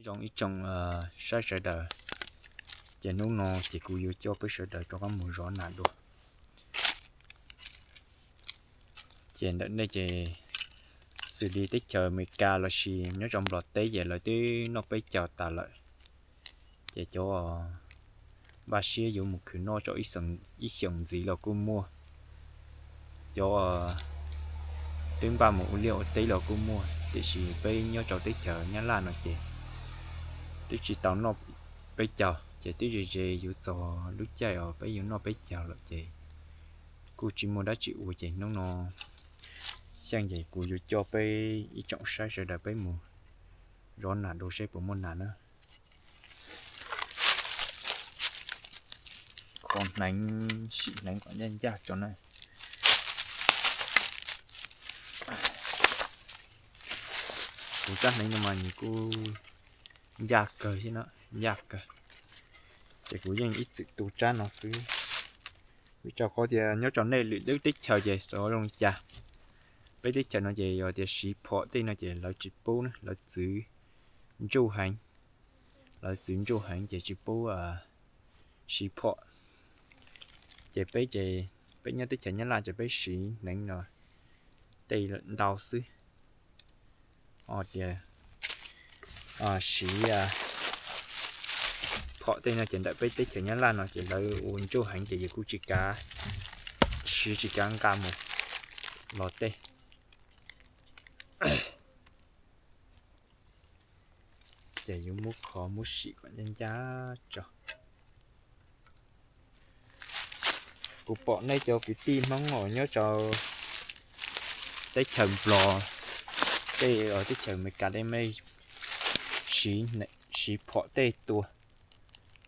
Zoo ib tsoom saib sawv daws, ces hnub no ces kuv yuav coj peb sawv daws rov qab mus zov nas dua. Ces ntawm nej ces xws li teb chaws Amelikas los sis nyob rau Nplog teb ces lawv twb noj peb caug tas lawm. Ces cov npaj siab yuav mus khwv noj rau ib xyoos ntxiv los kuj muaj, cov twb npaj mus ua liaj ua teb los kuj muaj, tiam sis peb nyob rau teb chaws Nyab Laj no ces twb tsis tau noj peb caug, ces twb ze ze yuav txog lub caij uas peb yuav noj peb caug lawm ces kuj tsis muaj dab tsi ua, ces hnub no xyeej ces kuv yuav coj peb ib tsoom saib sawv daws peb mus zov nas dua seb puas muaj nas na. Kho hneev, sim hneev kom ncaj ncaj tso na. Kuv tsab hneev no mas nws kuj ncaj kawg thiab no, ncaj kawg. Ces kuv yeej ib txwm tu tsab no xwb, vim rau qhov tias nyob rau nej lwm lub teb chaws ces xyov zoo li cas. Peb teb chaws no ces yog tias siv phom tej no ces lawv tsis pub na, lawv txwv ntsuj heev, lawv txwv ntsuj heev ces tsis pub siv phom. Ces peb ces peb nyob teb chaws Nyab Laj ces peb siv hneev no tej ntau xwb. Ho tias siv phom tej no ces ntawm peb teb chaws Nyab Laj no ces lawv ua ntsuj heev ces yus kuj tsis kav, siv tsis kav nqa mus los tej. Ces yuav muab kho muab sim kom ncaj ncaj tso. Kuv pom nej cov kwv tij Hmoob uas nyob rau teb chaws Nplog, tej teb chaws Amelikas tej mej siv phom tej tua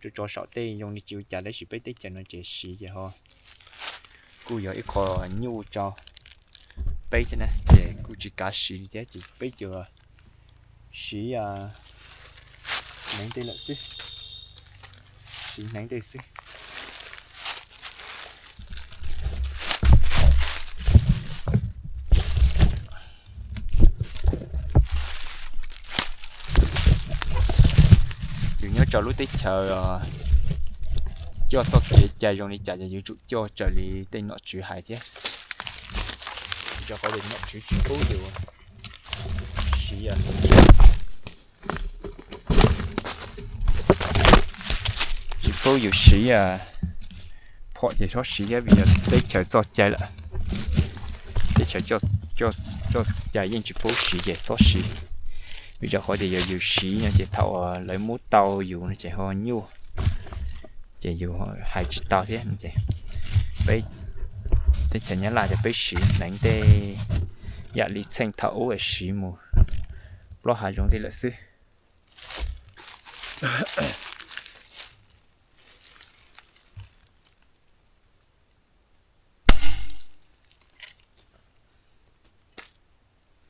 rau tso saum tej zoo li tsis ua cas, tab sis peb teb chaws no ces siv ces ho kuj yog ib qho nyuaj rau peb thiab na, ces kuj tsis kav siv li thiab ces peb yuav siv hneev tej lawm xwb, siv hneev tej xwb. Yus nyob rau lub teb chaws coj txoj kev cai zoo li cas ces yuav tsum coj raws li tej nom tswv hais thiab. Rau qhov tias nom tswv tsis pub yus siv, tsis pub yus siv phom ces txhob siv thiab, vim yog teb chaws txoj cai lawm. Teb chaws txoj cai yeej tsis pub siv ces txhob siv. Vim rau qhov tias yog yus siv no ces thaum lawv muab tau yus no ces ho nyuaj, ces yus hais tsis tau thiab no ces peb teb chaws Nyab Laj ces peb siv hneev tej yam li txheej thaum ub es siv mus plaub hav zoov tej lawm xwb.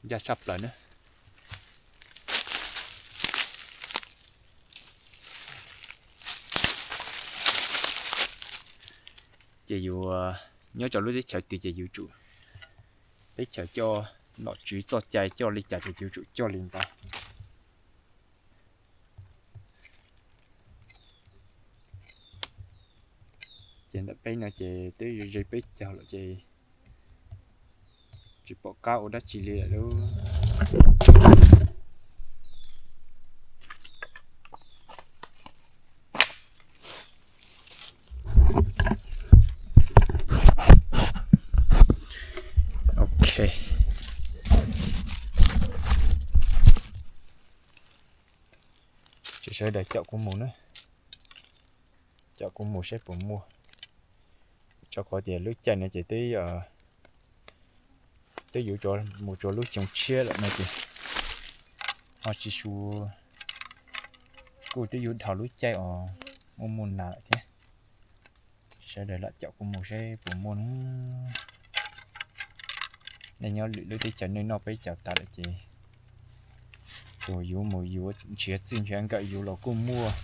Ncaj tshaj plaws na. Ces yus nyob rau lub teb chaws twg ces yus tsum, teb chaws coj nom tswv txoj cai coj li cas ces yus tsum coj li ntawd. Ces ntawm peb no ces twb ze peb caug lawm ces tsis pom qab ua dab tsi li lawm lauj. Ok, ces sawv daws caum kuv mus na, caum kuv mus saib puas muaj. Rau qhov tias lub caij no ces twb yuav mus rau lub xyoo tshiab lawm no ces ho tsis su, kuj twb yuav dhau lub caij uas muaj muaj nas lawm thiab. Sawv daws lam caum kuv mus saib puas muaj na. Nej nyob lwm lub teb chaws nej noj peb caug tas lawm ces tus yuav mus yuav nrhiav txij nrhiav nkawm yuav los kuj muaj,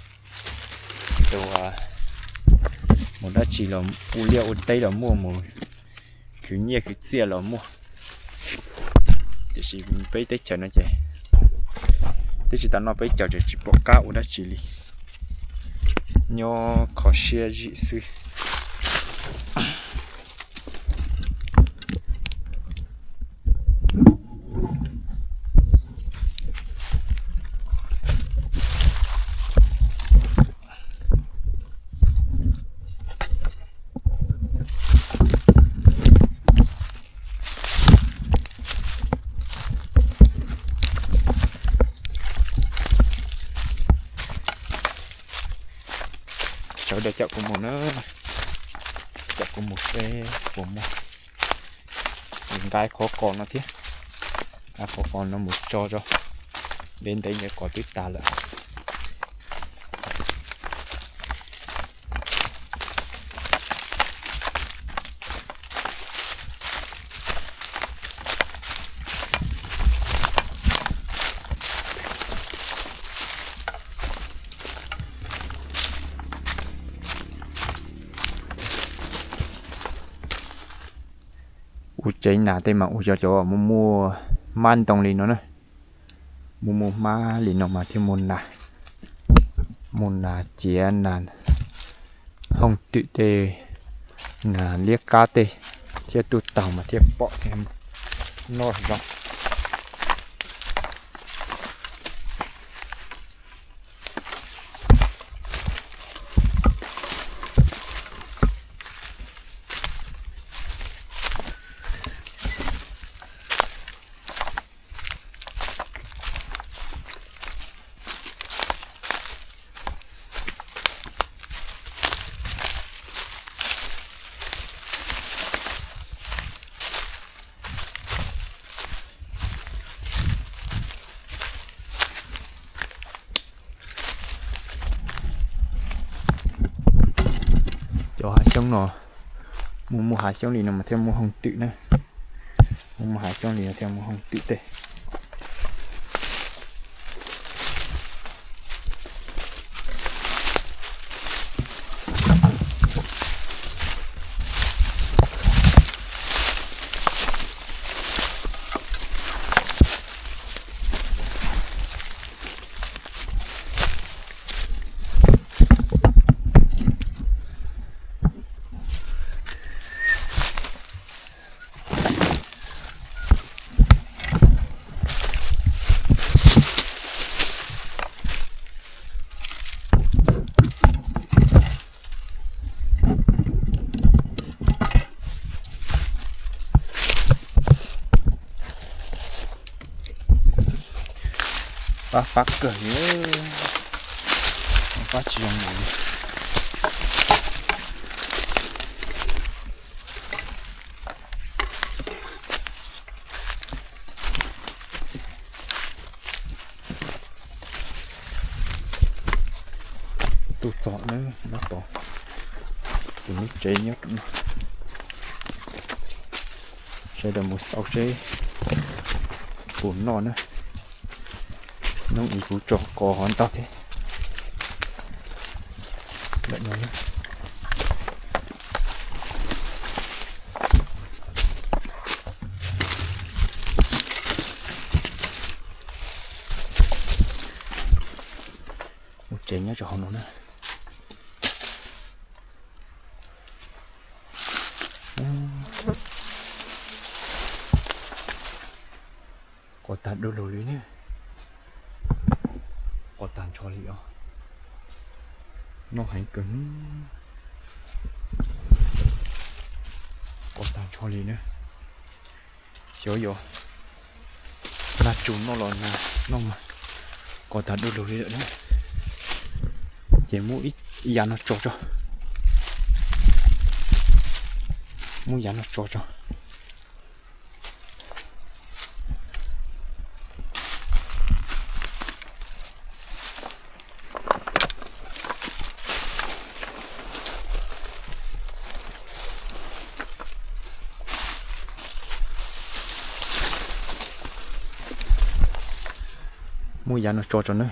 tus mus dab tsi los ua liaj ua teb los muaj, mus khwv nyiaj khwv txiaj los muaj. Tiam sis peb teb chaws no ces twb Tsis tas no peb caum tseem tsis pom qab ua dab tsi li, nyob kho siab zim xwb. Sawv daws caum kuv mus na, caum kuv mus seb puas muaj nqa qhov kos no thiab, nqa qhov kos no mus tso tso, deb ntev nyias kos twb tas lawm. Ua tsev nas tej mas ua cov cov muaj muaj hmab ntoo li no na, muaj muaj hmab li no mas thiaj muaj nas, muaj nas ciav nas hooj twm tej, nas liab qab tej, thiaj tuaj taug mas thiaj pom thiab noj zoo. Cov hav xyoob no, muaj muaj hav xyoob li no mas thiaj muaj hooj twm na, muaj muaj hav xyoob li no thiaj muaj hooj twm tej. Pab pab kawg li, pab tsis zoo li. Tuaj txog na, nyob tod, tus lub tsev nyob rau no. Sawv daws mus xauj seb puas noj na. Hnub ib kuv tso kos hov ntau thiab. Lawm no na. Ua tsev nyob rau hauv no na. Kos tag du lug li ne. Kos tag nrho li os. Noj heev kawg. Kos tag nrho li na. Xyov yog nag tsuag noj los nag noj mas kos tag du lug li lawm na. Ces muab ib yav no tso tso. Muab yav no tso tso. Muab yav no tso tso na.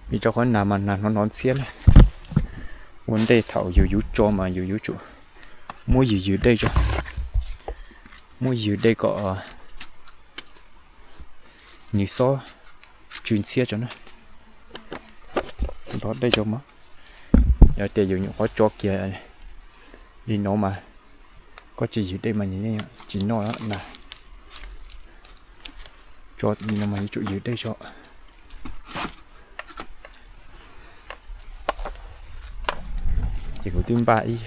Vim rau qhov nag mas nag hnov hnov ntxhiab lawm. Ua ntej thaum yus yuav tso mas yus yuav tsum muab yws yws dej tso. Muab yws dej kom nws xob tsw ntxhiab tso na. Nrov dej tso mas, yog tias yus nyuam qhuav tso kiag li no mas, koj tsis ywg dej mas nws yeej tsis noj na. Tso li no mas yuav tsum ywg dej tso. Ces kuv twb npaj ib,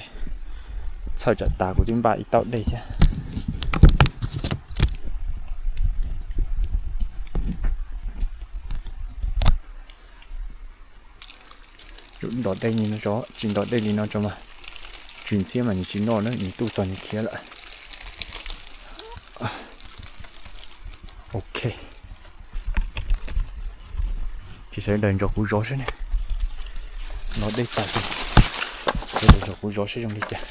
txhawj tsam tas kuv twb npaj ib tauj dej thiab. Yuav nrov dej li no tso, tsis nrov dej li no tso mas tsw ntxhiab mas nws tsis noj na, nws tuaj txog nws khiav lawm. Ok, ces sawv daws nrog kuv zov seb ne. Nrov dej tas ces sawv daws nrog kuv zov seb zoo li cas.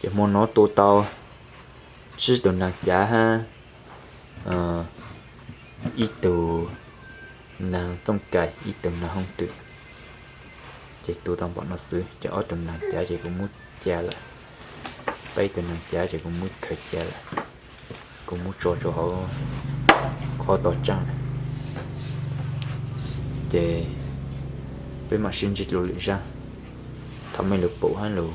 Hmo no tua tau tsib tug naag cav hab ib tug naag txooj kais, ib tug naag hoob twm. Ces tua tau npaum no xwb, ces ob tug naag cav ces kuv muab cia lawm, peb tug naag cav ces kuv muab khaws cia lawm, kuv muab tso rau hauv qhov tog tsaaj. Ces peb mam sib ntsib dlua lwm zaaj. Thov mej lug pum hab lug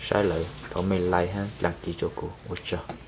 saib lawm, thov mej like hab dlaab kis rua kuv, ua tsaug.